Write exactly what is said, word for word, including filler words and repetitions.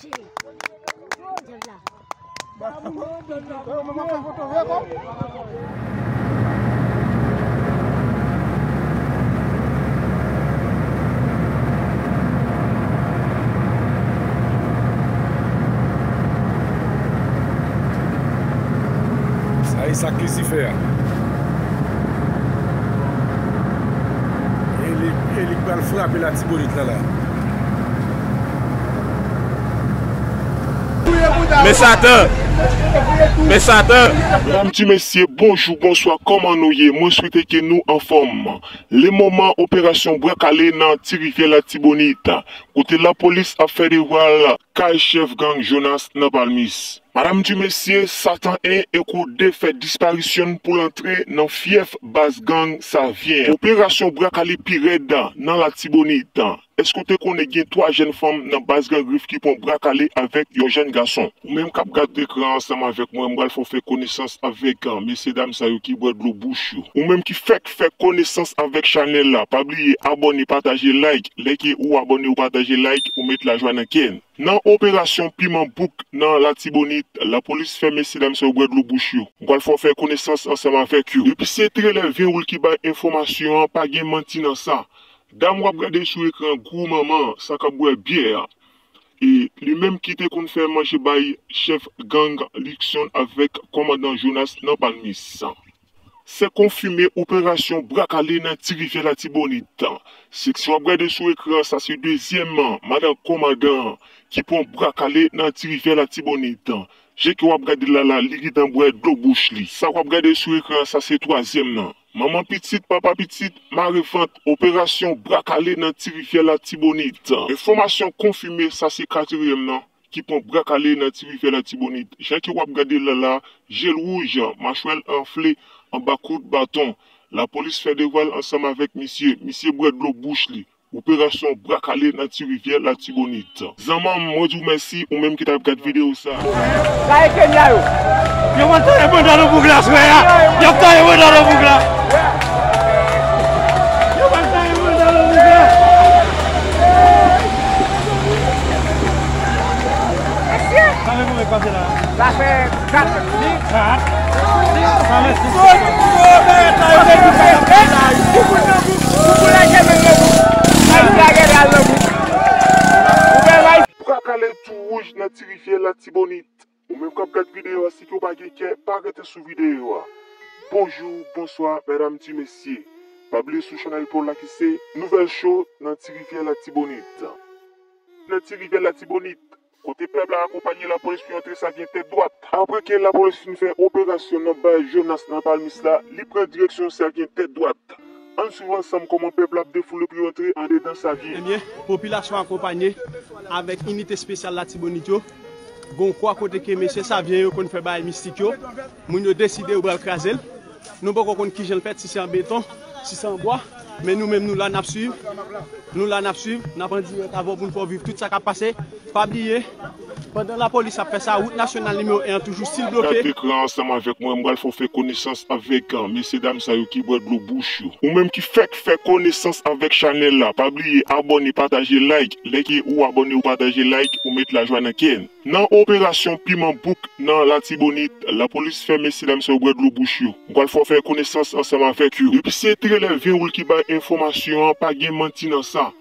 Sa e sa k Lisifè a. E li, e li k pral frape Latibonit la la. Men Satan! Men Satan! Medam, ti mesye, bonjou, bonswa, kòman nou ye? Mwen swete ke nou anfòm. Le moman operasyon bwa kale nan Ti Rivyè Latibonit, kote lapolis ap fè devwa l kay chèf gang Jonas nan Palmis. Madam, ti mesye, Satan en ekou de fè disparisyon pou l antre nan fyèf baz gang Savyen. Operasyon bwa kale pi rèd nan Latibonit. Èske w te konnen gen twa jèn fanm nan baz gang Grif ki pran bwa kale avèk yon jèn gason? Ou menm k ap gade ekran ansanm avèk mwen, m pral fè w fè konesans avèk, ah, mesye dam sa yo ki bwè dlo bouch yo. Ou menm ki fèk fè konesans avèk chanèl la, pa bliye abòne, pataje, like. Lè ke ou abòne, ou pataje, like, ou met lajwa nan kè n. Nan operasyon Piman Bouk nan Latibonit, lapolis fè mesye dam sa yo bwè dlo bouch yo. M pral fè w fè konesans ansanm avèk yo. Epi se trelè Vin Woul ki bay enfòmasyon an, pa gen manti nan sa. Dam w ap gade sou ekran, gwo manman, sa k ap bwè byè a. E li menm ki te konn fè manje bay chèf gang Luckson avèk kòmandan Jonas nan Palmis. Se konfime operasyon bwa kale nan Ti Rivyè Latibonit. Seksyon w ap gade sou ekran, sa se dezyèm madanm kòmandan ki pran bwa kale nan Ti Rivyè Latibonit. Jan ke w ap gade l la la, li gentan bwè dlo bouch li. Sa w ap gade sou ekran, sa se twazyèm nan. Manman pitit, papa pitit, mare vant, operasyon bwa kale nan Ti Rivyè Latibonit. Enfòmasyon konfime, sa se katriyèm nan ki pran bra kale nan Ti Rivyè Latibonit. Jan ke w ap gade l la la, je l wouj, machwè l anfle anba kout baton. Lapolis fè devwa l ansanm avèk misye. Misye bwè dlo bouch li. Operasyon bra kale nan Ti Rivyè Latibonit. Zanmanm, mwen di w mèsi, ou menm ki t ap gad videyo sa. Gaye Kenya yo. Yo pral taye banda nan boug la, frè a. Y ap taye banda nan boug la. Yo pral taye banda nan boug la. Sa fè konbyen k pase la? Sa fè kat. Kat? Sa mèsi. Bra kale tou wouj nan Ti Rivyè Latibonit. Ou menm k ap gad videyo a, si ke w pa gen kè, pa rete sou videyo a. Bonjou, bonswa, medam, ti mesye. Pa bliye sou chanèl pa w la ki se Nouvèl Cho nan Ti Rivyè Latibonit. Nan Ti Rivyè Latibonit, kote pèp la akonpanye lapolis pou yo antre Savyen tèt dwat. Apre ke lapolis fin fè operasyon nan baz Jonas nan Palmis la, li pran direksyon Savyen tèt dwat. Ann swiv ansanm kòman pèp la ap defoule pou yo antre andedan Savyen. Ebyen, popilasyon akonpanye avèk inite espesyal Latibonit yo. Gon kwa kote ke mesye Savyen yo konn fè bagay mistik yo. Moun yo deside yo pral kraze l. Nou poko konn kijan l fèt, si se an beton, si se an bwa. Men nou menm, nou la, n ap swiv. Nou la, n ap swiv. N ap an dirèk avè w pou n fè w viv tout sa k ap pase. Pa bliye, pandan lapolis ap fè sa, wout nasyonal nimewo en an toujou still bloke. Gad ekran ansanm avèk mwen, m pral fè w fè konesans avèk, ah, mesye dam sa yo ki bwè dlo bouch yo. Ou menm ki fèk fè konesans avèk chanèl la, pa bliye abòne, pataje, like. Lè ke ou abòne, ou pataje, like, ou met lajwa nan kè n. Nan operasyon Piman Bouk nan Latibonit, lapolis fè mesye dam sa yo bwè dlo bouch yo. M pral fè w fè konesans ansanm avèk yo. Epi se trelè Vin Woul ki bay enfòmasyon an, pa gen manti nan sa.